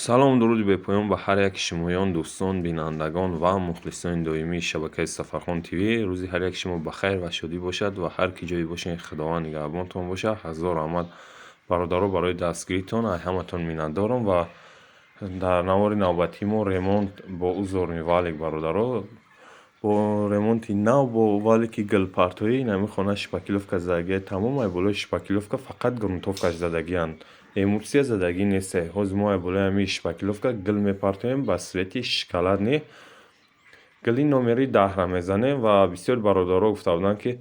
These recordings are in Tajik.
Салом, дуруди бепоён ба ҳар яки шумоён, дӯстон, бинандагон ва мухлисони доимии шабакаи Сафархон ТВ. Рӯзи ҳар яки шумо ба хайр ва шодӣ бошад ва ҳар ки ҷое бошед, Худованд нигаҳбонтон бошад. Ҳазор раҳмат, бародаро, барои дастгиритон, ай ҳаматон миннатдорам. Ва дар навори навбатии мо ремонт бо узорный валик, бародаро, бо ремонти нав, бо валики гулпартоӣ. Инами хона шпаклёвка задагия тамом, ай болои шпаклёвка фақат грунтовкаш задагианд, эмульсия задагӣ несте. Ҳозир мо ай болои ҳамин шпаклёвка гул мепартоем ба цвети шоколадный, гули номери 10-ра мезанем. Ва бисёри бародаро гуфта буданд, ки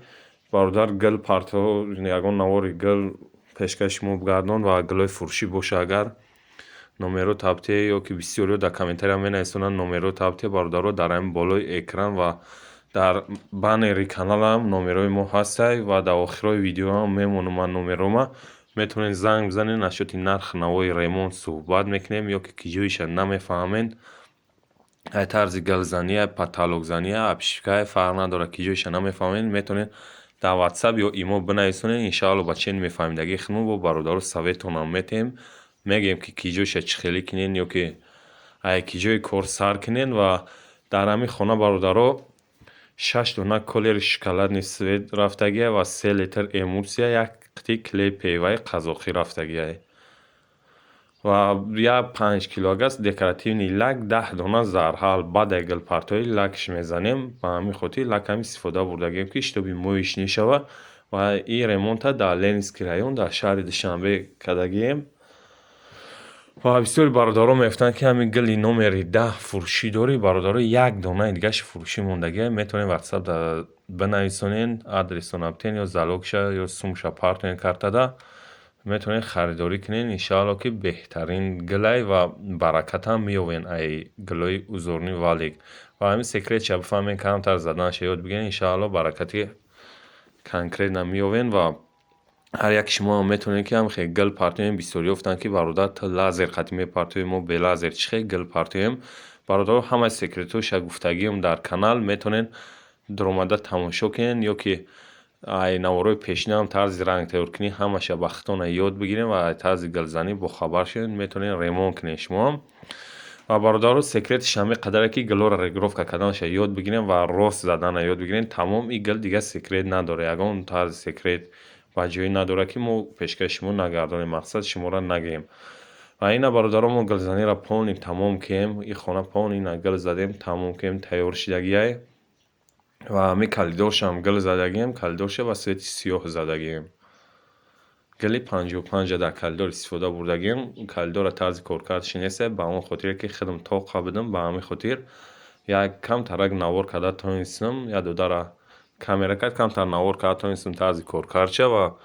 бародар, гул парто, ягон навори гул пешкаши шумо бигардон ва гулҳои фурӯшӣ боша, агар номерҳо табтие, ё ки бисёриҳо дар комментария менависонанд, номерҳо табтие. Бародаро, дар ҳамин болои экран ва дар баннери каналам номерҳои мо ҳастай ва дар охирҳои видеоам мемонам ман номерҳома. Метавонед занг бизанед, насчёти нархи навои ремонт суҳбат мекунем, ё ки ҷоиша намефаҳмед, ай тарзи гулзанӣ, ай потолокзанӣ, обшивка, фарқ надорад, ки ҷоиша намефаҳмед, метавонед дар Ватсап ё Имо бинависонед. Иншаалло, ба чени мефаҳмидагии худмон бо бародаро советонам метиҳем, мегӯем, ки ки ҷоиша чӣ хелӣ кунед ё ки ай ки ҷои кор сар кунед. Ва дар ҳамин хона, бародаро, шаш дона колери шоколадный цвет рафтагия ва 3 литр эмульсия, як қитъи клей ПВАи қазоқӣ рафтагиай ва як 5 килогаз декоративный лак, 10 дона зарҳал. Баъд ай гулпартоӣ лакш мезанем. Ба ҳамин хотир лакам истифода бурдагием, ки чтобы моечный шава. Ва ин ремонта дар Ленинский район, дар шаҳри Душанбе кардагием. Ва бисёри бародарон мегуфтанд, ки ҳамин гули номери 10 фурӯшӣ дорӣ? Бародаро, як донаи дигааш фурӯшӣ мондагиа. Метавонед Ватсап бинависонед, адресона битен ё залогша, ё сумша партоен картада, метавонед харидорӣ кунед. Иншаалло, ки беҳтарин гулай ва баракатам меёбед ай гулҳои узорный валик. Ва ҳамин секретша бифаҳмед, камтар заданша ёд бигиред, иншаалло, баракати конкретно меёбед. Ва ҳар яки шумоам метавонед, ки ҳам хел гул партоем. Бисёриҳо гуфтанд, ки бародар, ту лазер қатӣ мепартоӣ, мо бе лазер чӣ хел гул партоем? Бародаро, ҳамаи секретҳоша гуфтагиам дар канал, метавонед дуромада тамошо кунед, ё ки ай наворҳои пешинаам тарзи ранг тайёркунӣ ҳамаша ба худтона ёд бигиред ва тарзи гулзанӣ бохабар шавед, метавонед ремонт кунед шумоам. Ва, бародаро, секретиш ҳамин қадаре, ки гулҳоро регулировка карданаша ёд бигирем ва рост задана ёд бигирем, тамом. Ин гул дигар секрет надорад, ягон тарзи секрет ба ҷое надорад, ки мо пешкаши шумо нагардонем, мақсад шуморо нагӯем. Ва ина, бародаро, мо гулзаниро полный тамом кардем. Ин хона полный ина гул задем, тамом кардем, тайёр шидагиай. Ва ҳамин калидоршам гул задагием, калидорша ба цвети сиёҳ задагием. Гули 55-а дар калидор истифода бурдагием. Калидорро тарзи коркардаш нест, ба он хотире ки худам тоқа будам, ба ҳамин хотир як камтарак навор карда тонистам. Як додара камера кард, камтар навор карда тонистам тарзи коркардша ва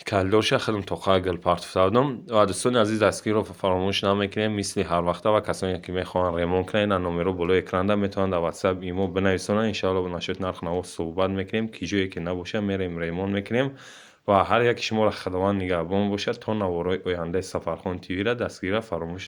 калидорша худам тоқа гул партофта будам. Ва, дӯстони азиз, дастгириро фаромӯш намекунем, мисли ҳарвақта. Ва касоне ки мехоҳанд ремонт кунанд, ина номерҳо болои экранда, метавонанд дар Ватсап, Имо бинависонанд. Иншаалло, насчёти нарху наво суҳбат мекунем, ки ҷое ки набошад, мерем, ремонт мекунем. Ва ҳар яки шуморо Худованд нигаҳбон бошад то наворҳои ояндаи Сафархон ТВ-ра дастгириро фаромӯш.